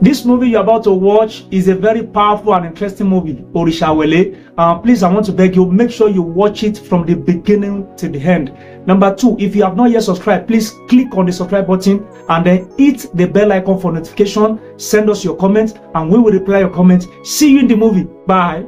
This movie you're about to watch is a very powerful and interesting movie, Orisa Owele. Please, I want to beg you, make sure you watch it from the beginning to the end. Number two, if you have not yet subscribed, please click on the subscribe button and then hit the bell icon for notification. Send us your comments and we will reply your comments. See you in the movie. Bye.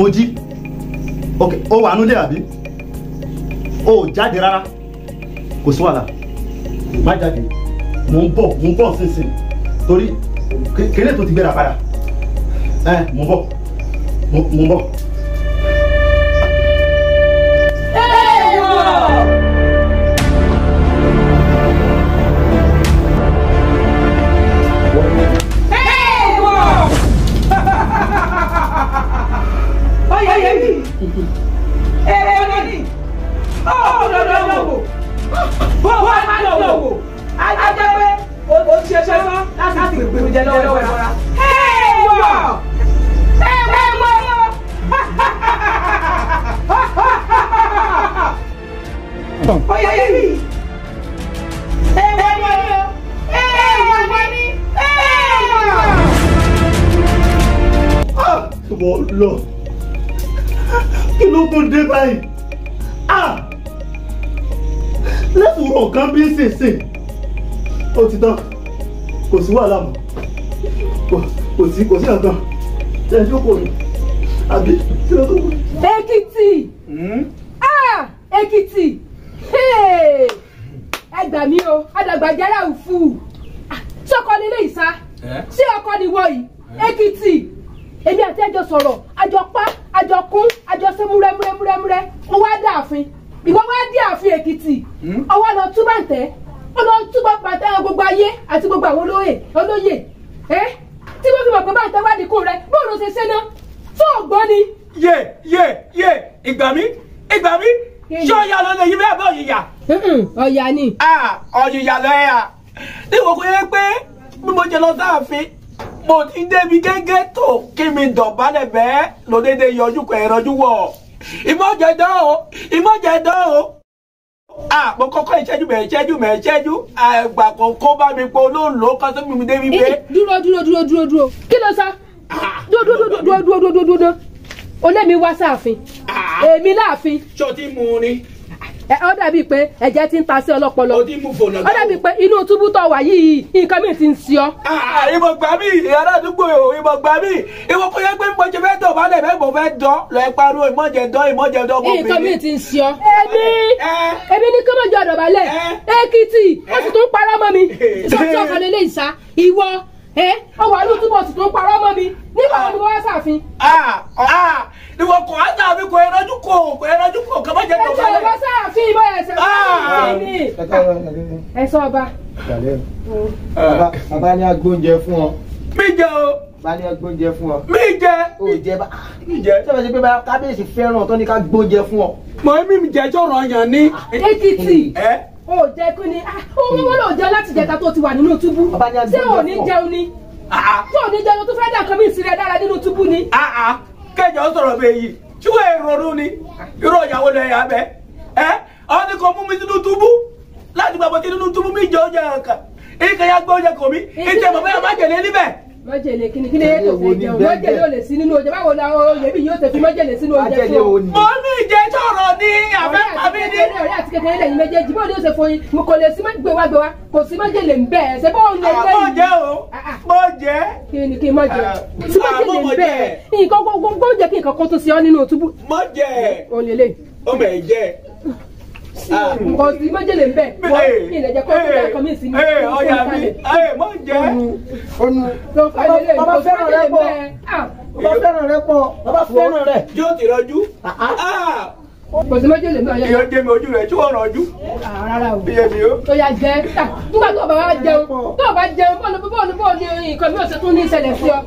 Mojí, ok, ó wà nílé àbí? Ó jáde rárá, kò sí wàhálà, má jáde, mò ń bọ̀ sínsìn, torí kéré tó ti gbéra padà, ẹ mò ń bọ̀, mò ń bọ̀. Lọ kí ló tún dé báyìí? Lẹ́fùrọ̀ kan bí sísìn ó ti tán, kò sí wàhálà mọ́, kò sí ọ̀tán ẹ jókòó mi àbí kí ló tó kù. Èkìtì, Èkìtì, ẹ gbà mí o, àdàgbàjára òfu sọkọ nílé ìsá, ṣé ọkọ ni wọ yìí? Èkìtì, èmi àti ẹjọ sọ̀rọ̀, àjọ pa, àjọ kún, àjọ ṣe múrẹ́múrẹ́múrẹ́, ó wá dé ààfin, ìwọ wá dé ààfin Èkìtì, ọwọ́ lọ tú bàǹtẹ́, ó lọ tú bàǹtẹ́ gbogbo ayé àti gbogbo àwọn olóyè, ẹ tí wọ́n fi mọ̀ pé bàǹtẹ́ wà níkùn rẹ, bóun ló ṣe ṣe ná, tó o gbọ́ ni. Yé yé yé, ìgbà mi, ṣé ọ̀yà ló lè yí bẹ́ẹ̀ bẹ́ẹ̀ ọ̀yìyà? Ọ̀yà ni. Ọ̀yìyà lọ ẹ̀ à, níwọ̀n kò yẹ pé bí mo jẹ lọ sáàfin, mo ti débi gẹ́gẹ́ tó kí mi dọ̀bálẹ̀ bẹ́ẹ̀ lódédé yọjú kọ ẹ̀rọjú wọ̀. Ìmọ̀jẹ̀dán o. Mo kọ́kọ́ ìṣẹ́jú mẹ́ ìṣẹ́jú àgbà kan kó bá mi pọ̀ olóòlò kan tó mi débi pé. Dúró, kí ló sọ? Dúró. Olémi wá sáàfin, èmi láàfin. Ṣé o ti mú un ni? Ó dàbí pé ẹ̀jẹ̀ ti ń ta sí ọlọ́pọlọ. Ó ti mú fòlọ́. Ó dàbí pé inú túbú tó wà yìí nǹkan mìíràn ti ń sí ọ. Ìmọ̀ gbà mí, ará àdúgbò ìmọ̀ gbà mí. Ìwọ kò yẹ pé mo ṣe fẹ́ dọ̀ balẹ̀ bẹ́ẹ̀ mo fẹ́ dán lọ ẹ pariwo ìmọ̀jẹ̀dán ọmọbìnrin. Nǹkan mìíràn ti ń sí ọ. Èmi ní kí mọ̀jọ dọ̀bálẹ̀. Èkìtì, ó sì tún parọ́ mọ́ mi. Sọ́tí ọkàn lè lè sá. Ìwọ ọwọ́ àlù túbọ̀ sì tún parọ́ mọ́ mi. Nígbà wo ni mo wá sáàfin? Ìwọ kò á sáàfin, kò ẹrọjú kò kò má jẹ tó balẹ̀. Ẹ̀jẹ̀ wá sáàfin ìbọn ẹ̀sẹ̀ sáàfin ni. Ẹ sọ ọba. Bàbá ní agbóúnjẹ fún ọ. Mi jẹ o. Bàbá ní agbóúnjẹ fún ọ. Mi jẹ. O jẹ bá. Mi jẹ. Sọ́dọ̀ ṣe pé kábíyèsí fẹ́ràn tó ní ká gbóúnjẹ fún ọ. Mọ èmi mi jẹ sọ̀rọ̀ yàn ní. Èkìtì. O jẹ kí ni? Owó wọn lò jẹ láti jẹta tó ti wà nínú túbú. Ṣé ò ní jẹun ni? Tó ò ní jẹun tó fẹ́ dà kan mí ìsirẹ̀ dára nínú túbú ni. Kẹjọ sọ̀rọ̀ bẹ́ẹ̀ yìí, tí wọ́n èrò ni, irú ìyàwó lọ ẹ̀yà bẹ́ẹ̀. Ẹ ọ́ ní kò mú mi sínú túbú láti gbàgbọ́ tí nínú túbú mi jẹ oúnjẹ kan, ìkà ya gbé oúnjẹ kò mí, ìtẹ̀ mọ̀ bẹ́ẹ̀ má jẹ̀lé níbẹ̀. Májèlé kí ni ètò fẹ́ jẹun, májèlé ò lè sí nínú oúnjẹ, báwo la oyè mi yóò ṣe fi májèlé sínú oúnjẹ fún ọ. Mo ní ìjẹ sọ̀rọ̀ ní àfẹ́ pàmí ní. Ọ̀rẹ́ àti kékeré lẹ́yìn méjèèjì, bóun ni ó ṣe fún yín, mo kò lè sí gbé wá kò sí májèlé ń bẹ́ẹ̀ ṣe bóun lè lé yìí. Mo jẹ́ o, mo jẹ́. Kí ni kí n má jẹ? Sí májèlé ń bẹ́ẹ̀, nǹkan gbogbo jẹ́ kí nǹkan kan tó ṣe ọ́ nínú túbú. Mo jẹ́. Òun lè lè. Ó mẹ̀ jẹ́. Kò sí májèlé ń bẹ̀ wọ́n ilẹ̀ jẹ́ kó tó dá kan mí sí ní. Ọ̀yà mi, mọ̀ jẹ́. Onu. Bàbá fẹ́ràn rẹ pọ̀. Bàbá fẹ́ràn rẹ pọ̀. Bàbá fẹ́ràn rẹ. Yóò ti rọjú. Kò sí méjì lè náà yẹ. Ìyọ̀ jẹ́ mi ojú rẹ̀ tí wọ́n rọjú. Rárá o. Iye mi o. Tó yà jẹ́ nígbà tó o bá wá jẹun tó o bá jẹun bọ́ọ̀lù bọ́ọ̀lù ní nǹkan mi ò ṣe tún ní ìṣẹ̀lẹ̀ sí ọ.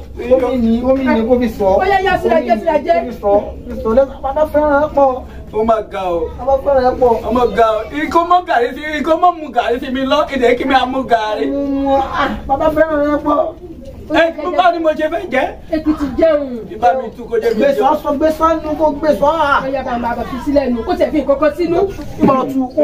Omi ni kò fi sọ. Ó yá yá síra jẹ́ síra jẹ́. Kò fi sọ bàbá fẹ́ràn rẹ pọ̀. Ó mà ga o. Bàbá fẹ́ràn rẹ pọ̀. Ó mà ga o. Ikú mọ́ gàrí sí ikú mọ́ mu gàrí sí mi lọ ìdè kí mi á mú gàrí. Bàbá fẹ́ràn rẹ pọ̀. Ẹ báwo ni mo ṣe fẹ́ jẹ́. Èkìtì jẹun. Ìbá mi tú kó jẹ́ mi jẹun. Gbèsò gbèsò nu kó gbèsò à. Ó yá bá máa fi sílẹ̀ nu kó tẹ̀ fi nǹkan kan sínú. Ìbọn tu kó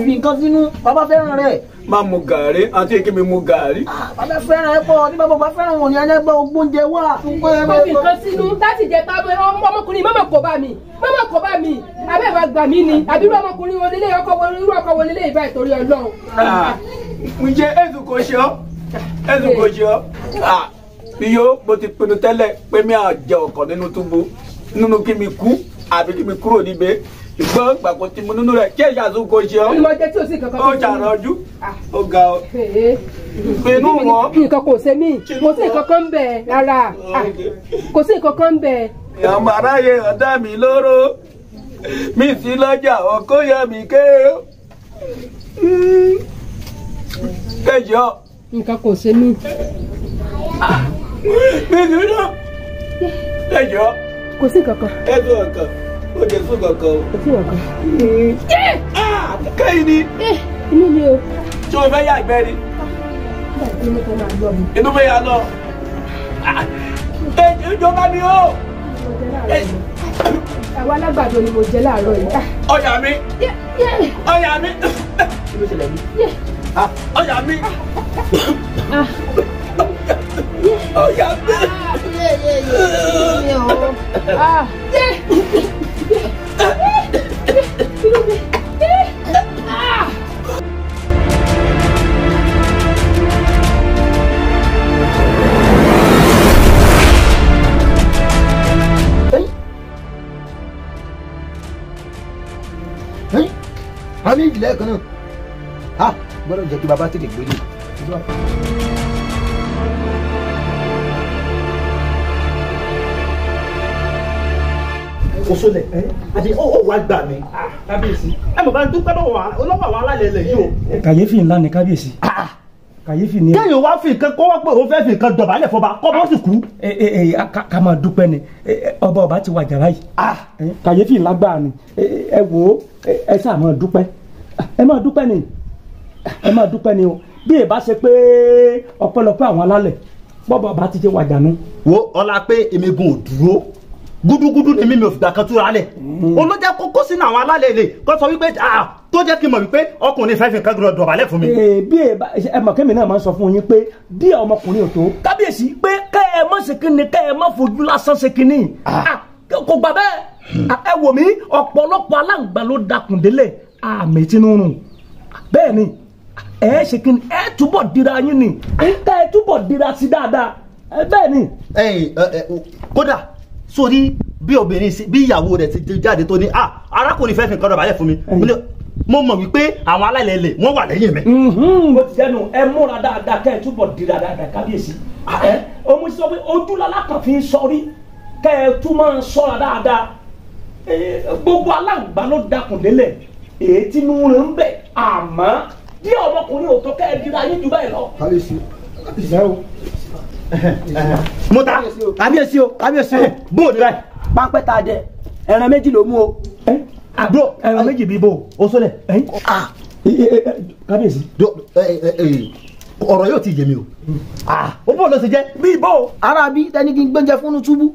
fi nǹkan sínú. Bàbá fẹ́ràn rẹ̀. Má mu gàrí àti kí mi mu gàrí. Bàbá fẹ́ràn ẹ pọ̀ ní bàbá fẹ́ràn wọn ni ẹlẹ́gbẹ́ ogbóúnjẹ wà. Kó fi nǹkan sínú láti jẹ tábọ̀ ọmọkùnrin mọ́mọ́ kò bá mi mọ́mọ́ kò bá mi abẹ́ wa gbà mí ni àbí irú ọmọkùnrin wo lélẹ́yìn ọkọ wo irú ọkọ wo lélẹ́yìn báyìí torí Ọlọ́run. Ǹjẹ́ èsù kò ṣe ọ́ èsù kò ṣe ọ́ iyo mo ti pinnu tẹ́lẹ̀ pé mi à jẹ ọ̀kan nínú túbú nínú kí mi kú àbí kí mi kúrò níbẹ̀ ṣùgbọ́n gbàgbọ́ tí mo nínú rẹ̀ kí ẹ̀yà tó kò ṣe ọ́ ó ṣàrọ̀jú ó ga ọ́ pinnu wọn. Nǹkan kò ṣe mí kò sí nǹkan kan ń bẹ̀ rárá kò sí nǹkan kan ń bẹ̀. Ọmọ aráyé ọ̀dá mi lóró mi sí lọ́jà ọkọ yẹ mi ké kẹjọ. Nǹkan kò ṣe mí. Mi ní lọ kẹjọ. Kò sí nǹkan kan. Ẹ̀dùn ọ̀kan ó jẹ sún kankan o. Kò sí nǹkan. Kẹ́yìn ni. Inú mi o. Ṣé o fẹ́ yàgbẹ́ ni? Inú mi yà lọ. Ìjọba mi o. Àwọn alágbàdo ni mo jẹ láàárọ̀ yìí. Ọ̀yà mi. Ọ̀yà mi. Ọ̀yà mi. Ọ̀yà mi. Àmì ìjìnlẹ̀ kan náà ha gbọ́dọ̀ jẹ́ kí bàbá tètè gbélé. Oṣolẹ àti ó wàá gbà mí. Kábíyèsí. Ẹ mọ̀ bá ń dúpẹ́ lọ́wọ́ àwọn alálẹ̀ ilẹ̀ yìí o. Kàyéfì ńlá ni kábíyèsí. Kàyéfì ni. Kéèyàn wá fi nǹkan kó wá pé òun fẹ́ fi nǹkan dọ̀bálẹ̀ fọba kọ́ bá sì kú. Ká máa dúpẹ́ ni ọba ọba ti wàjà báyìí. Kàyéfì ńlá gbáà ni ẹ wò ó ẹ sáà máa dúpẹ́ ẹ máa dúpẹ́ ni ẹ máa dúpẹ́ ni o bí ẹ bá ṣe pé ọpẹ́lọpẹ́ àwọn alálẹ̀ bọ́bọ̀ ọba ti ṣe wàjà nu. Wo ọlá pé èmi gun ò dúró gúdúgúdú ni mímí òfìgbà kan túra lẹ̀ olójẹ́ kókó sínú àwọn alálẹ̀ ilé kó sọ wípé tó jẹ́ kí n mọ̀ wípé ọkùnrin fẹ́ fi nǹkan gbọdọ̀ dọ̀bálẹ̀ fún mi. Bí ẹ mọ̀ kémi náà máa ń sọ fún yín pé bí ọmọkùnrin ò tó kábíyèsí pé kẹ́ ẹ má ṣe kíni kẹ́ ẹ má fojú lásán ṣe kíni kò gbà bẹ́ẹ̀ ẹ wò mí ọ̀pọ̀lọpọ̀ aláǹgbá ló dakùn délẹ̀ àmì tinú rùn bẹ́ẹ̀ ni ẹ ṣe kíni ẹ túbọ̀ dira yín ni ẹ túbọ̀ dira sí dáadáa bẹ́ẹ̀ ni. Kódà sórí bí obìnrin bí ìyàwó rẹ̀ ti jáde tó ní arákùnrin fẹ́ fi nǹkan dọ̀bálẹ̀ fún mi mo mọ̀ wípé àwọn alálẹ̀ ilẹ̀ wọ́n wà lẹ́yìn mi. Mo ti jẹ́nu ẹ múra dáadáa kẹ́ ẹ túbọ̀ dira dáadáa kábíyèsí ẹ ọmọ sọ pé ojúlala kan fi ń sọrí kẹ́ ẹ tún máa ń sọ́ra dáadáa gbogbo aláǹgbá ló dakùn délẹ̀ èyí tí inú rẹ̀ ń bẹ̀ àmọ́ bí ọmọkùnrin ò tó kẹ́ ẹ dira yín jù báyìí lọ. Kábíyèsí. Mo ta. Kábíyèsí o kábíyèsí o. Bó o ní báyìí. Pápẹ́ ta jẹ ẹran méjì ló mú o. Àbúrò ẹran méjì bíbó. Oṣolẹ. Kábíyèsí. Ọ̀rọ̀ yóò ti yé mi o. Ó bọ̀ ló ṣe jẹ́. Bíbó. Ara bí tẹni kí n gbóúnjẹ fún túbú.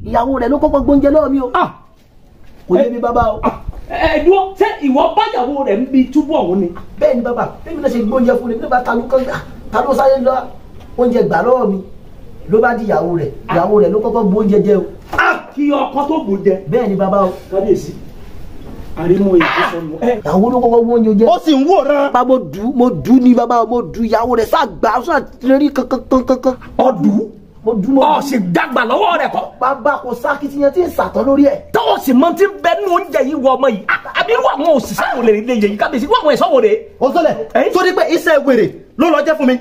Ìyàwó rẹ̀ ló kọ́kọ́ gbóúnjẹ lọ́wọ́ mi o. Kò yé mi bàbá o. Ẹ dúró ṣé ìwọ báyàwó rẹ̀ ń bi túbú ọ̀hún ni. Bẹ́ẹ̀ ni bàbá bẹ́ẹ̀ mi náà ṣe gbóúnjẹ fún mi bí bàbá ta ló kọ́ ta ló sáré lọ oúnjẹ gbà lọ́wọ́ mi ló bá di ìyàwó rẹ̀ ìyàwó rẹ̀ ló kọ́kọ́ gbóúnjẹ jẹ o. Kí ọkọ tó gbó jẹ. Bẹ́ẹ̀ ni bàbá o. Kábíyèsí àrímú èyí sọnù. Ìyàwó ló kọ́kọ́ gbóúnjẹ jẹ. Ó sì ń wòran. Bá mo dù mo dù ní bàbá mo dù ìyàwó rẹ̀ sá gbà sá lérí kankankankan. Ọdù mo dù mo. Ọ sì dàgbà lọ́wọ́ rẹ̀ kọ́. Bàbá kò sákìtìyàn tí ń sàtọ́ lórí ẹ̀. Tó o sì mọ tí ń bẹ nínú oúnjẹ yìí wọ ọmọ yìí àbí irú àwọn òṣìṣẹ́ wò lè lè yẹ yìí kábíyèsí irú àwọn ẹ̀ṣọ́ wò lè. Oṣolẹ sórí pé iṣẹ́ wèrè ló lọ jẹ́ fún mi.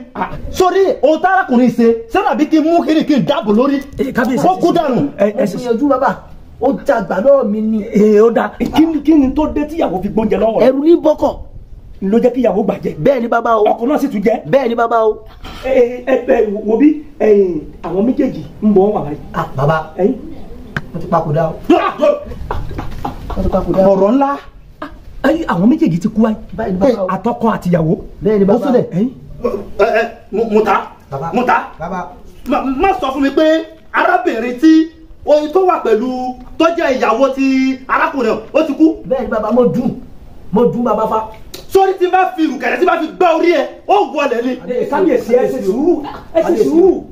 Sórí ohun tárakùnrin ṣe sẹ́nà bí kí n mú kí n dáàbò lórí. Kábíyèsí ó kú dànù. Ẹ ṣe yanjú bàbá ó jàgbá lọ́wọ́ mi ni. Ee ó dáa kí ni tó dé tíyàwó fi gbóúnjẹ lọ́wọ́ rẹ. Ẹ̀rù ní bọ́kọ̀. Ló jẹ́ kíyàwó gbàjẹ́. Bẹ́ẹ̀ ni bàbá o. Ọkọ náà sì tún jẹ́. Bẹ́ẹ̀ ni bàbá o. Ẹ wo bí àwọn méjèèjì ń bọ̀ wà báyìí. Ah bàbá wọ́n ti papòdà o. Wọ́n ti papòdà o. Ọ̀rọ̀ ńlá. Àwọn méjèèjì ti kú wáyé. Bẹ́ẹ̀ ni bàbá o. Àtọkọ àtìyàwó. Bẹ́ẹ̀ ni bàbá o. Muta Muta má sọ fún mi pé arábìnrin tí oyin tó wà pẹ̀lú tó jẹ́ ìyàwó ti arákùnrin ó ti kú. Bẹ́ẹ̀ ni bàbá mo dùn bàbá fa. Sórí tí n bá fi ìrùkẹ̀rẹ̀ tí n bá fi gbá orí ẹ ó wọlé ni. Kábíyèsí ẹ ṣe sùúrù ẹ ṣe sùúrù.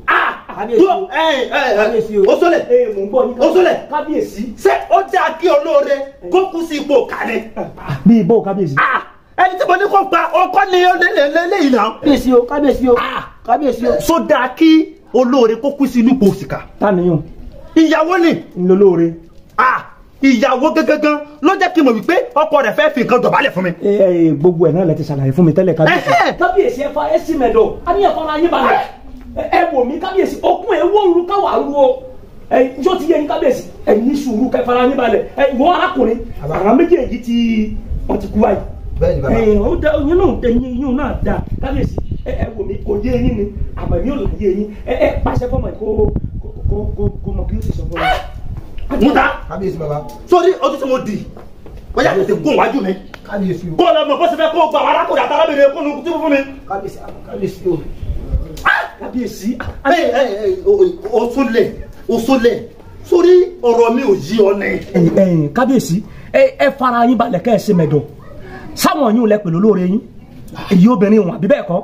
Ó sọlẹ̀ ó sọlẹ̀ kábíyèsí. Ṣé ó dáa kí olóore kó kú sí ipò kàní. Bí ibo kábíyèsí. Ẹni tí mo ní kó pa ọkọ ni eléyìí náà. Kábíyèsí o kábíyèsí o kábíyèsí o. Só dáa kí olóore kó kú sí ipò òṣìkà. Tánìyàn. Ìyàwó ni. Ńlọlóore. Ìyàwó gángan ló jẹ́ kí n mọ̀ wípé ọkọ rẹ̀ fẹ́ fi nǹkan dọ̀bálẹ̀ fún mi. Gbogbo ẹ̀ náà lẹ ti ṣàlàyé fún mi tẹ́lẹ̀ kábíyèsí. Kábíyèsí ẹ fa ẹ sì mẹ́dọ̀ á ní ẹ̀fọ́ ara yín balẹ̀. Ẹ wò mí kábíyèsí okun ẹ wó ru káwá ru o. Ẹ yóò ti yé yín kábíyèsí ẹ ní sùúrù kẹfara yín balẹ̀. Ẹ ìwọ arákùnrin àwọn méjèèjì ti wọ́n ti kú báyìí. Bẹ́ẹ̀ni bàbá. Ẹ ó dá yín náà yín náà dá kábíyèsí ẹ wò mí kò yé yín ni àmọ́ mi ò là yé yín ẹ pàṣẹ fọmọ yìí kó mọ bí ó sì sọ fún mi. Muta kábíyèsí bàbá. Sórí ojú tí mo dì wọ́n yà tètè gún wájú mi. Kábíyèsí o. Kó lọ mọ̀ bó ṣe fẹ́ kó gba àwọn arákùnrin àtàlábìnrin kó nu tí fún mi. Kábíyèsí kábíyèsí o. Kábíyèsí. O tún lè sórí ọ̀rọ̀ mi ò yí ọ ní. Ẹ̀yin kábíyèsí ẹ fara yín balẹ̀ kẹ́ ẹ ṣe mẹ̀dọ̀ sáwọn yín lẹ pẹ̀lú olóore yín èyí obìnrin wọn àbí bẹ́ẹ̀ kọ́.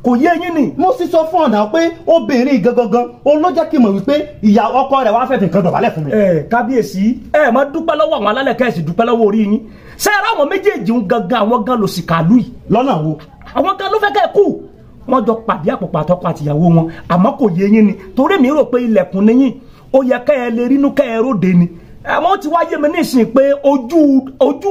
Kò yé yín ni. Mo sì sọ fún ọ̀nà pé obìnrin gangan òun ló jẹ́ kí n mọ̀ wípé ìyá ọkọ rẹ̀ wá fẹ́ fi nǹkan dọ̀bálẹ̀ fún mi. Kábíyèsí ẹ máa dúpẹ́ lọ́wọ́ àwọn alálẹ̀ kẹ́ ẹ sì dúpẹ́ lọ́wọ́ orí yín. Ṣé ẹ ráwọn méjèèjì ń gangan àwọn gan lò sì kàlù yìí. Lọ́nà wo. Àwọn gan ló fẹ́ kẹ́ ẹ kú. Wọ́n jọ pàdé àpòpọ̀ àtọkọ àtìyàwó wọn àmọ́ kò yé yín ni torí mi rò pé ilẹ̀kùn ni yín ó yẹ kẹ́ ẹ lè rínú kẹ́ ẹ róde ni. Àmọ́ ti wá yé mi nísìnyí pé ojú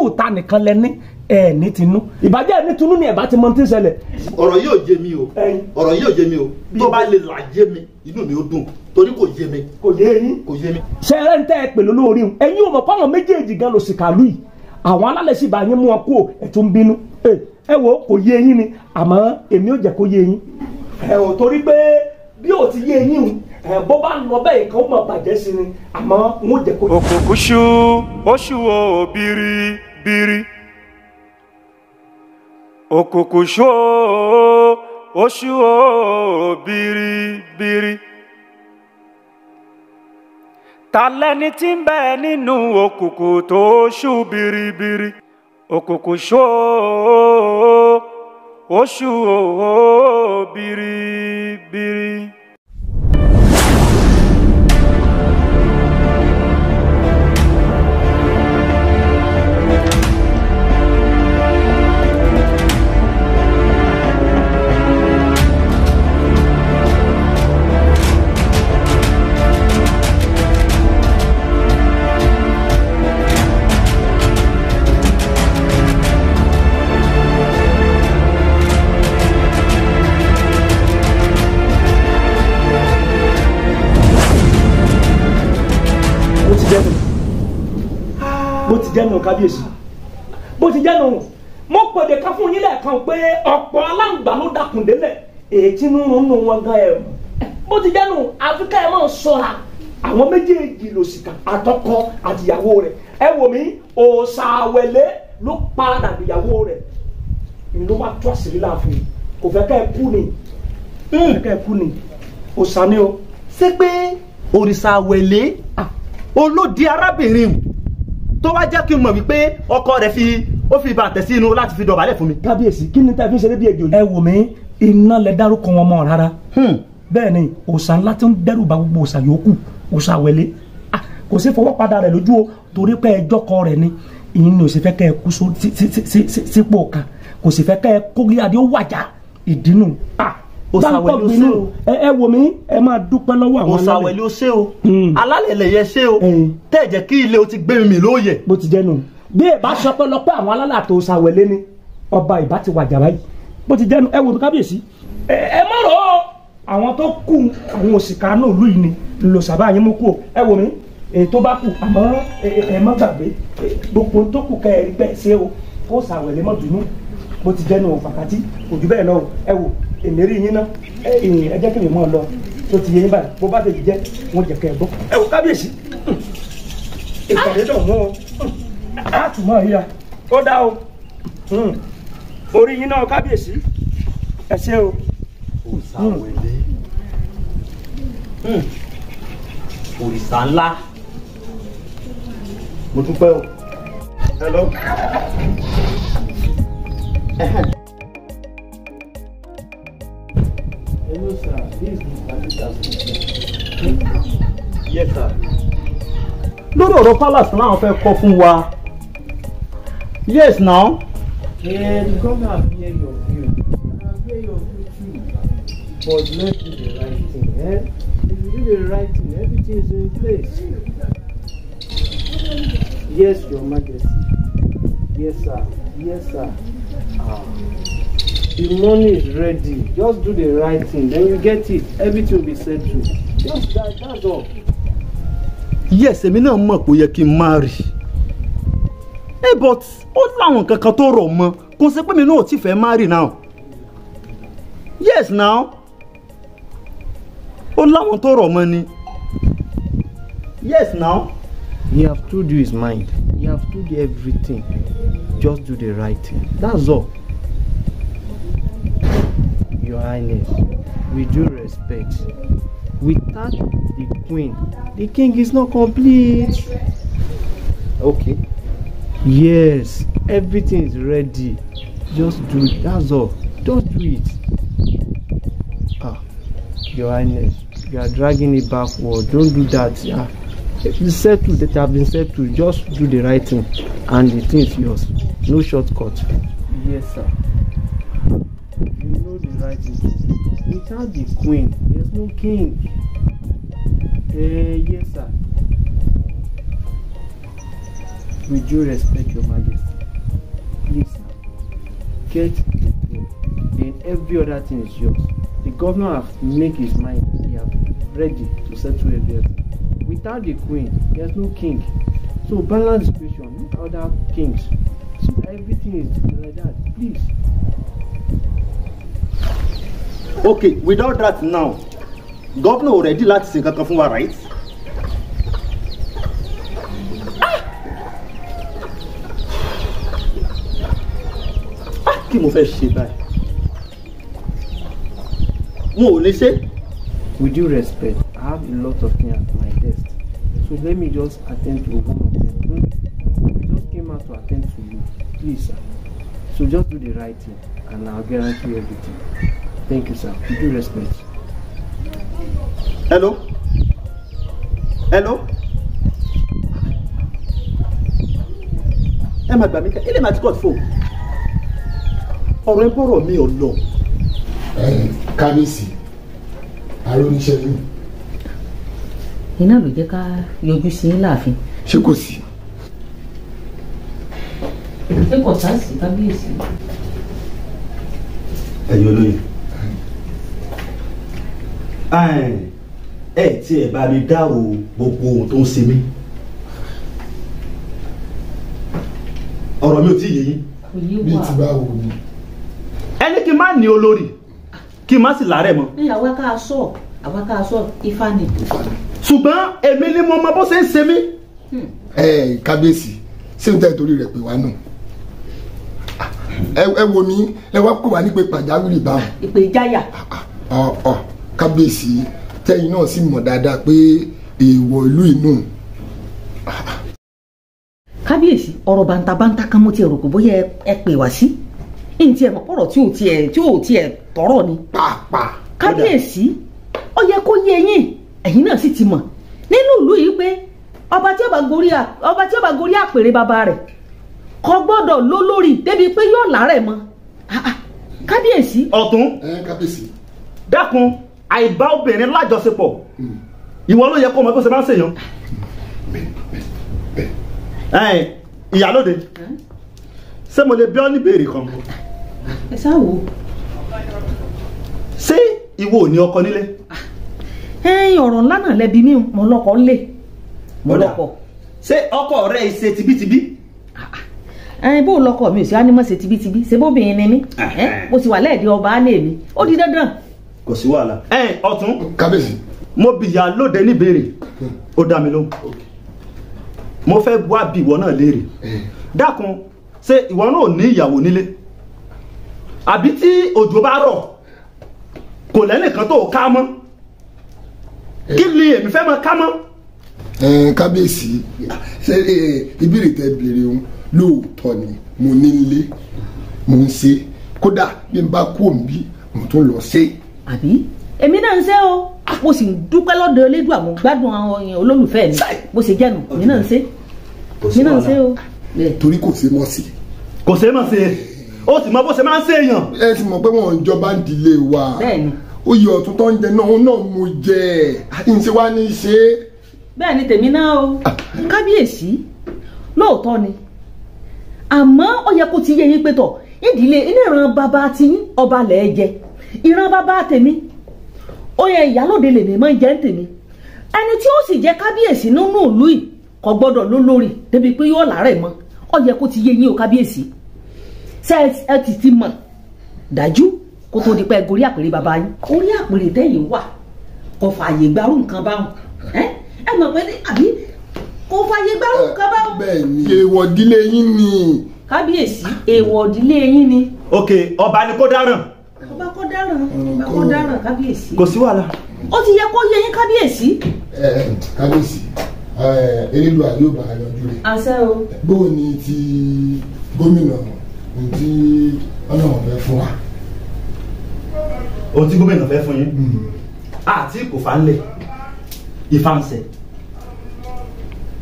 ìta nìkan lẹ ní ẹ ní tinú ìbàjẹ́ ní tinú ni ẹ̀bá ti mọ tí ń ṣẹlẹ̀. Ọ̀rọ̀ yìí ò yé mi o ọ̀rọ̀ yìí ò yé mi o tó bá lè là yé mi inú mi ó dùn torí kò yé mi. Kò yé yín. Kò yé mi. Ṣé ẹ ń tẹ́ ẹ pè lólórí o ẹ̀yin ò mọ̀ fáwọn méjèèjì gan ló sì kàlù yìí àwọn alálẹ̀ sì bá yín mú wọn kú ẹ̀ tún bínú ẹ wo kò yé yín ni àmọ́ èmi ò jẹ́ kó yé yín. Ẹ ò torí pé bí ò ti yé yín o bó bá lọ bẹ́ẹ̀ kan ó mọ̀ bàjẹ́ sí ni àmọ́ n ó jẹ́ kó. Òkùnkùn ṣú oṣù o bìrìbìrì òkùnkùn ṣú oṣù o bìrìbìrì ta lẹni tí ń bẹ nínú òkùnkùn tó ṣú bìrìbìrì òkùnkùn ṣú oṣù o bìrìbìrì. Bó ti jẹ́ nù kábíyèsí bó ti jẹ́ nù mo pèdè ká fún yín lẹ́ẹ̀kan pé ọ̀pọ̀ aláǹgbá ló dakùn délẹ̀ èyí tí nínú nù wọn gan ẹ̀ bó ti jẹ́ nù àfikà ẹ̀ máa sọ̀ra àwọn méjèèjì lòsìkà àtọkọ àtìyàwó rẹ̀ ẹ wò mí òòṣà àwẹ̀lé ló paradà ìyàwó rẹ̀ ló wá tó àṣírí láàfin kò fẹ́ kẹ́ ẹ kú ni kò fẹ́ kẹ́ ẹ kú ni òòṣà ni o. Ṣé pé òrìṣà àwẹ̀lé olódi arábìnrin tó wá jẹ́ kí n mọ̀ wípé ọkọ rẹ̀ fi bàtẹ̀ sí inú láti fi dọ̀bálẹ̀ fún mi. Kábíyèsí kí ni tá a fi ń ṣeré bí ejò yìí. Ẹ wò mí iná lẹ dárúkọ wọn mọ́ rárá. Bẹ́ẹ̀ ni òòṣà ńlá tí ń dẹ́rù ba gbogbo òòṣà yòókù òòṣà àwẹ̀lé kò sí fọwọ́ padà rẹ̀ lójú o torí pé ẹjọ́ kọ rẹ̀ ni ìyẹn ni ò sì fẹ́ kẹ́ ẹ kú sípò kan kò sì fẹ́ kẹ́ ẹ kórí adé ó wàjà ìdínú. Òòṣà àwẹ̀lé ó ṣe o. Ẹ wò mí ẹ máa dúpẹ́ lọ́wọ́ àwọn alálẹ̀. Òòṣà àwẹ̀lé ó ṣe o. Alálẹ̀ lè yẹ ṣe o. Tẹ́ ẹ̀ jẹ́ kí ilé o ti gbé mi lóye. Bó ti jẹ́ nù. Bí ẹ bá sọ pé lọ́pẹ́ àwọn alálẹ̀ àti òòṣà àwẹ̀lé ni ọba ìbá ti wàjà báyìí. Bó ti jẹ́nu ẹ wò kábíyèsí ẹ má rọ̀ ọ́ àwọn tó kù àwọn òṣìkà náà lù yìí ni lò sábà yín mú kú o. Ẹ wò mí èyí tó bá kù àmọ́ ẹ má gbàgbé gbogbo tó kù kẹ́ ẹ rí bẹ́ẹ̀ ṣe o kó sàwẹ̀lẹ̀ mọ́ dùnú. Bó ti jẹ́nu fàkàtì kò jù bẹ́ẹ̀ lọ o. Ẹ wò èmi rí yín ná ẹ jẹ́ kí mi mọ́ ọ lọ tó ti yé yín báyìí bó bá tèmi jẹ́ wọ́n jẹ́ kẹ́ ẹ gbọ́. Ẹ wò kábíyèsí ìpàdé dùn mú o á tù mọ́ ìyá ó dá o orí yín náà kábíyèsí ẹ ṣé o. Òrìṣà wẹ̀lẹ́ òrìṣà ńlá mo dúpẹ́ o. Hello. Hello sir, this is Mr. Peter speaking. Yes sir. Lórí ọ̀rọ̀ palace láwọn fẹ́ kọ́ fún wa. Yes now. Yeah, the governor have heard your view. I have heard your view too. But let's do the right thing, eh? If you do the right thing, everything is in place. Yes, Your Majesty. Yes, sir. Yes, sir. Ah. The money is ready. Just do the right thing, then you get it. Everything will be settled. Just that, that's all. Yes, èmi náà mọ̀ pé ó yẹ kí n má rí. Hey, but ó láwọn kankan tó rọ̀ mọ́ kò sí pé mi náà ò tí fẹ́ má rí now. Yes now. Ó láwọn tó rọ̀ mọ́ ni. Yes now. He have told you his mind. He have told you everything. Just do the right thing. That's all. Your Highness, with due respect, without the queen, the king is not complete. Okay. Yes, everything is ready. Just do it. That's all. Just do it. Ah, Your Highness, you are dragging it backward. Don't do that. Ah, it's settled. That have been settled. Just do the right thing, and the thing is yours. No shortcut. Yes, sir. You know the right thing. Without the queen, there's no king. Yes, sir. With due respect, Your Majesty, please, sir, get the queen. Then every other thing is yours. The governor has made his mind. He has ready to settle everything. Without the queen, there's no king. So balance the situation. Look at other kings. So everything is like that. Please. Okay, without that now, governor already láti ṣe nǹkan kan fún wa, right? Kí mo fẹ́ ṣe báyìí? Mo ò lè ṣe. With due respect, I have a lot of things at my desk. So let me just attend to one of them. I just came out to attend to you. Please, sir. So just do the right thing and I'll guarantee everything. Thank you, sir. With due respect. Hello? Hello? Ẹ má gbà mí kẹ́, ilé màá ti cut phone. Ọ̀rọ̀ ẹ bọ̀rọ̀ mi ò lọ. Kábíyèsí, aróníṣẹ́ yìí. Iná ló jẹ́ ká yọjú sí i láàfin. Ṣé kò sí? Ṣé kò sá sí kábíyèsí? Ẹ̀yin olóyè. Ẹ tí ẹ bá mi dárò gbogbo ohun tó ń ṣe mí. Ọ̀rọ̀ mi ò tí ì yé yín. Bí ti báwo ni? Ẹni kí n má ní olórí kí n má sì làárẹ̀ mọ́. Ní àwa ká sọ àwa ká sọ ifá ni. Ṣùgbọ́n èmi ni mo mọ bó ṣe ń ṣe mí. Ẹ kábíyèsí, ṣé n tẹ́ torí rẹ̀ pè wá nù? Ẹ wo mi, ẹ wá pè wá ní pé pàjáwìrì báwọn. Ìpè ìjáyà. Ọ̀ kábíyèsí, tẹ́yìn náà sì mọ̀ dáadáa pé èèwọ̀ ìlú inú. Kábíyèsí, ọ̀rọ̀ bàǹtàbàǹtà kan mo ti rò pé bóyá ẹ pè wá sí. N tiẹ̀ mọ̀ pọ̀rọ̀ tí ò tiẹ̀ tọ̀rọ̀ ni. Pàápàá. Kábíyèsí, ó yẹ kó yé yín, ẹ̀yin náà sì ti mọ̀ nínú ìlú yìí pé ọba tí ó bá gorí àpèrè bàbá rẹ̀ kò gbọ́dọ̀ lólórí débi pé yóò làárẹ̀ mọ́. Kábíyèsí. Ọ̀tún. Kábíyèsí. Dákun, àìbá obìnrin lájọṣepọ̀ ìwọ ló yẹ kó mọ̀ bó ṣe máa ń ṣèyàn. Ìyálóde, ṣé mo lè bí ọ ní ìbéèrè kan? Ẹ ṣáà wò. ìwọ ò ní ọkọ nílé. Ọ̀rọ̀ ńlá náà lẹ́bi mi, mo lọ́kọ ńlé. Mo lọ́kọ. Ṣé ọkọ rẹ ṣe tibítibí? Bó lọ́kọ mi ò sí ánímọ̀ ṣe tibítibí, ṣe bóbìnrin ni mí, mo sì wà lẹ́ẹ̀dí ọba á lé mi, ó di dandan. Kò sí wàhálà. Ọ̀tún. Kábíyèsí. Mo bi ìyálóde níbèrè, ó dá mi lóhùn. Mo fẹ́ wá bi ìwọ náà léèrè. Dákun, ṣé ìwọ náà ò ní ìyàwó nílé? Àbí tí òjò bá rọ̀, kò lẹ́nìkan tó ká mọ́? Kí ni èmi fẹ́ máa ká mọ́? Kábíyèsí, ṣé ìbéèrè tẹ́ béèrè òun lóòótọ́ ni mo ní nílé, mo ń ṣe, kódà bí n bá kú òǹbí mo tún lọ ṣe. Àbí èmi náà ń ṣe o, mo sì ń dúpẹ́ lọ́dọ̀ Elédùà, mo gbádùn àwọn olólùfẹ́ mi, bó ṣe jẹ́nu èmi náà ń ṣe, èmi náà ń ṣe o. Torí kò ṣe mọ̀ sí. Kò ṣe mọ̀ sí, ó sì mọ bó ṣe máa ń ṣe èèyàn. Ẹ sì mọ̀ pé wọ́n ń jọba ń dilé wa. Bẹ́ẹ̀ni. Oyè ọ̀tún tó ń jẹ náà náà mo jẹ, ǹṣe wá ní í ṣe. Bẹ́ẹ̀ ni tèmi náà o. Kábíyèsí, lóòótọ́ ni, àmọ́ ó yẹ kó ti yé yín pé tọ̀ ìdílé ìran bàbá tiyín ọba lẹ̀ jẹ, ìran bàbá tèmi ó yẹ ìyálóde lèmi máa ń jẹ́ ń tèmi. Ẹni tí ó sì jẹ́ kábíyèsí nínú ìlú yìí kò gbọ́dọ̀ lólórí débi pé yóò làárẹ̀ mọ́. Ó yẹ kó ti yé yín o kábíyèsí. Ṣé ẹ ti mọ̀ dájú kó tó di pé ẹ gorí àpèrè bàbá yín? Orí àpèrè tẹ́yìn wà kò fààyè gbárù nǹkan báwọn. Ẹ mọ̀ pé àbí kò fààyè gbárù nǹkan báwọn. Bẹ́ẹ̀ni, èèwọ̀ ìdílé yín ni. Kábíyèsí, èèwọ̀ ìdílé yín ni. Ok, ọba ni kó dáràn. Ọba kó dáràn, ọba kó dáràn kábíyèsí. Kò sí wàhálà. Ó ti yẹ kó yé yín kábíyèsí. Kábíyèsí, Elédùà yóò bá a yanjú rẹ̀. Àṣẹ o. Bó o ní ti gómìnà ní tí Ọlọ́run fẹ́ fún wa? Ohun tí gómìnà fẹ́ fún yín, àti kò fà ń lẹ̀, ìfànsẹ̀.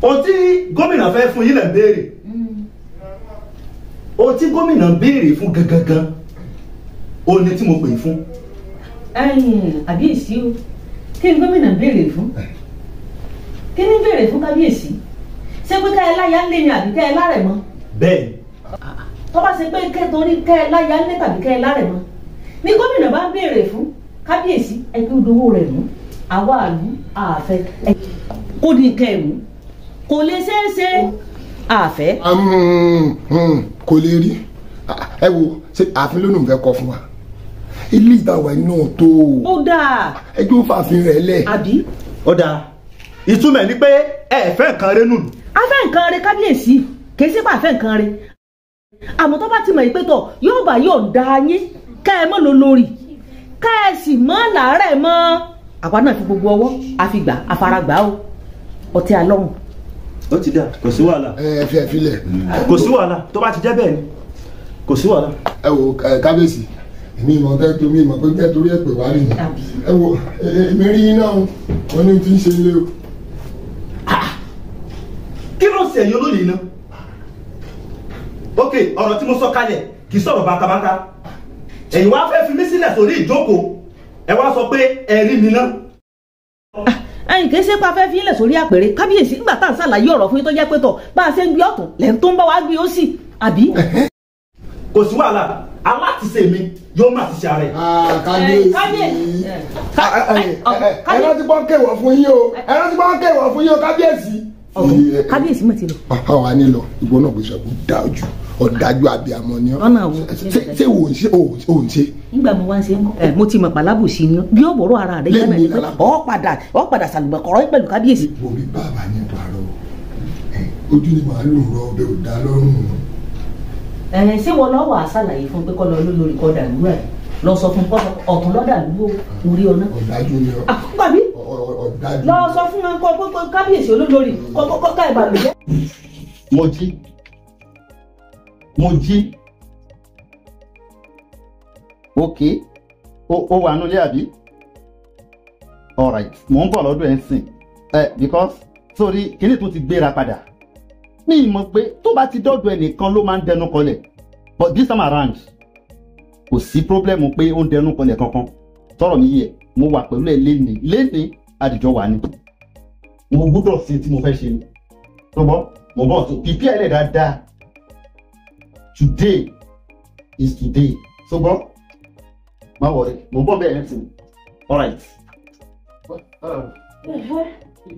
Ohun tí gómìnà fẹ́ fún yín lẹ̀ ń béèrè. Ohun tí gómìnà béèrè fún gangan, ó ní tí mo pè fún. Àbíyèsí o, kí ni gómìnà béèrè fún? Kí ni béèrè fún kábíyèsí? Ṣé pé ká ẹ láyà ń lé ni àbí ká ẹ lárẹ̀ mọ́? Bẹ́ẹ̀. Tó bá ṣe pé kẹ́torí ká ẹ láyà ń lé tàbí ká ẹ lárẹ̀ mọ́ ni gómìnà bá ń béèrè fún, kábíyèsí ẹ kí ó dowó rẹ̀ mú, àwa àlú àfẹ́ kó ní nǹkan ẹ̀ mú, kò lè ṣeé ṣe àfẹ́. Kò lè rí. Ẹ wo, ṣé ààfin ló nù fẹ́ kọ́ fún wa? Ilé ìtawà náà tó. Ó dáa. Ẹjọ́ fàáfin rẹ̀ lẹ̀. Àbí. Ó dáa, ìtumọ̀ ni pé ẹ fẹ́ nǹkan rẹ nù. A fẹ́ nǹkan rẹ kábíyèsí, kì í ṣe pé a fẹ́ nǹkan rẹ. Àmọ́ tó bá ti mọ̀ ìpè tọ̀ yóò bá yóò da yín ká ẹ mọ́ lọ lórí, ká ẹ sì mọ́ làárẹ̀ mọ́. Àwa náà fi gbogbo ọwọ́ àfigbà àfaragbà o, ọtí alọ́run. Ó ti dà, kò sí wàhálà. Ẹ fi ẹ filẹ̀. Kò sí wàhálà, tó bá ti jẹ́ bẹ́ẹ̀ ni kò sí wàhálà. Ẹ wo kábíyèsí, èmi ìmọ̀ tẹ́ torí ìmọ̀ pé tẹ́ torí ẹ̀ pè wá rí ni. Ẹ wo, èmi rí iná o, wọ́n ní ti ń ṣe ilé o. Kí ló ń ṣe ẹ̀yin olóyè iná? Ok, ọ̀rọ̀ tí mo sọ kalẹ̀ kì í sọ̀rọ̀ bàtàbàtà. Ẹ̀yin wá fẹ́ fi mí sílẹ̀ sórí ìjókòó, ẹ wá sọ pé ẹ rí mi ná. Ẹ̀yin kì í ṣe pé a fẹ́ fi ilẹ̀ sórí àpèrè kábíyèsí nígbà tá à ń ṣàlàyé ọ̀rọ̀ fún yín tó jẹ́ pé tọ̀ bá a ṣe ń gbé ọ̀tún lẹ́yìn tó ń bá wa gbé ó sì àbí. Kò sí wàhálà, aláàtìsè mi yóò má ti ṣe ara ẹ̀. Kábíyèsí, ẹ rántí pọ́n kéwọ̀ fún yín o, ẹ rántí pọ́n kéwọ̀ fún yín o kábíyèsí. Kábíyèsí mọ̀ ti lọ. Àwọn á ní lọ, ìwọ náà kò sọ pé dájú ọ̀dájú àbíamọ ni ọ́. Lọ́nà wo? Ṣé o ń ṣe o ń ṣe? Nígbà mo wá ń ṣe ń kọ́. Mo ti mọ̀ pàlábùsí ni bí ó bọ̀rọ̀ ara rẹ̀ yánà ni pé ọ̀ padà ṣàlùbọ̀kọ̀rọ̀ pẹ̀lú kábíyèsí. Orí bàbá ní parọ́, ojú ni màálù rọ ọbẹ̀ ò dá lọ́rùn. Ṣé wọn lọ́wọ́ àṣàlàyé fún pé kọ́ lọ lórí kọ́ dàlúrà lọ sọ fún kọ́ ọ̀tún lọ́dàlú orí ọ̀nà. Ọ̀dájú ni ọ. Gbàgbé Ọ̀dájú. lọ sọ fún wọn kọ́ kábíyèsí olólórí kọ́ ká ìbàlùjẹ́. Mo jí. Mo jí. Ok, ó wà nílé àbí? Alright, mò ń bọ̀ lọ́dọ̀ ẹ̀ ń sìn. Because sórí kíní tó ti gbéra padà. Ní ìmọ̀ pé tó bá ti dọ́dọ̀ ẹnìkan ló máa ń dẹnu kọlẹ̀. But this time around, kò sí pírọ́blẹ́mù pé ó ń dẹnu kọlẹ̀ kankan. Tọ́rọ̀ mi yẹ, mo wà pẹ̀lú ẹ lénìí. Lénìí, àdìjọ wà ní. Mo gbúdọ̀ sí tí mo fẹ́ ṣe ni. Tó bọ́, mo bọ̀ sí pípí ẹ̀ lẹ̀ dáadáa. Today is today. So bọ́, má wọrí, mo bọ́ bẹ́ẹ̀ ẹ̀ sìn. All right.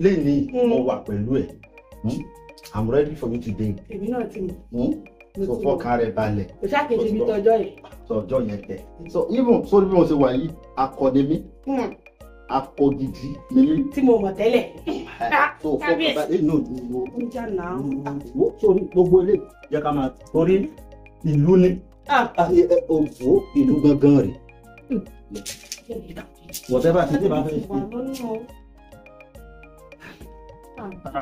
Lẹ́ni mo wà pẹ̀lú ẹ̀. I'm ready for you today. Èmi náà ti mọ̀. So fọkàn rẹ balẹ̀. Kò ṣàkíyèsí bí tọjọ́ yìí. Tọjọ́ yẹn tẹ̀. So even sórí bí mo ṣe wà yìí, akọni mi, akọ gidi ni mí. Tí mo mọ̀ tẹ́lẹ̀. So fọkàn balẹ̀ inú ìlú. Ó jà náà. Sórí gbogbo ilé jẹ́ ká máa torí ìlú ni. Òfò ìlú gangan rè. Whatever ti dé bá fẹ́ ṣe.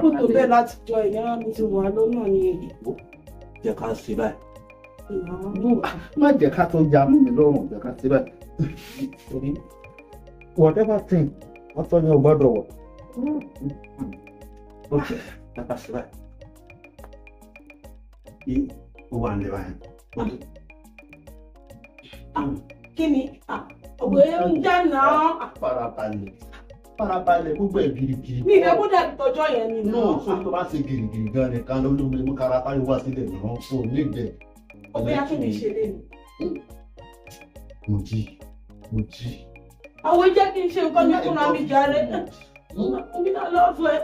Kó tó bẹ́ẹ̀ láti jọ ìyá mi ti wà lọ́nà ni. Jẹ́ ká ṣe báyìí. Má jẹ́ ká tó ya mú mi lọ́rùn, jẹ́ ká ṣe báyìí. Whatever thing, wọ́n tọ́ yẹn ò gbọ́dọ̀ wọ̀. Ok, jẹ́ ká ṣe báyìí. Ó wà nílẹ̀ báyìí. Kí ni? Ọ̀gbẹ́ ń jà náà. Farabalẹ̀ farabalẹ̀ gbogbo ẹ̀ girigiri. Mi ìfẹ́ kó dàbí tọjọ́ yẹn ni. Náà sọ tó bá ṣe girigiri gan ni kan ló lómi mú kára táyé wá sílẹ̀ náà fún un nígbẹ̀. Ọ̀gbẹ́ yá kí ni ṣe lé mi. Mo jí mo jí. Àwọn jẹ́ kí n ṣe nǹkan ní kúnra mi jàre. Mi náà lọ́ọ̀fù ẹ̀.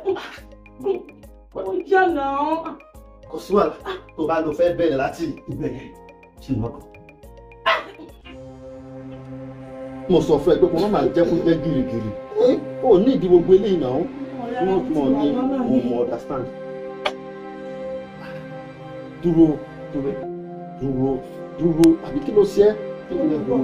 Ó jà náà. Kò sí wàhálà tó bá lọ fẹ́ bẹ̀rẹ̀ láti ìbẹ̀rẹ̀ ṣe lọ́kàn. Mo sọ fún ẹ pé kó má máa jẹ́ kó jẹ́ girigiri. O ní ìdí gbogbo eléyìí náà. Wọ́n mọ̀ ní mo mọ̀ understand. Dúró dúró dúró dúró àbí kí ló ṣe é? Kí ló lè dúró?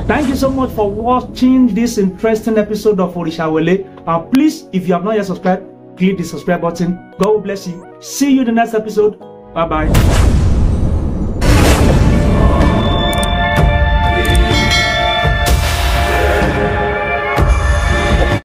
Thank you so much for watching this interesting episode of Orisawele. And please, if you have not yet subscribed, click the subscribe button. God will bless you. See you in the next episode. Bye bye.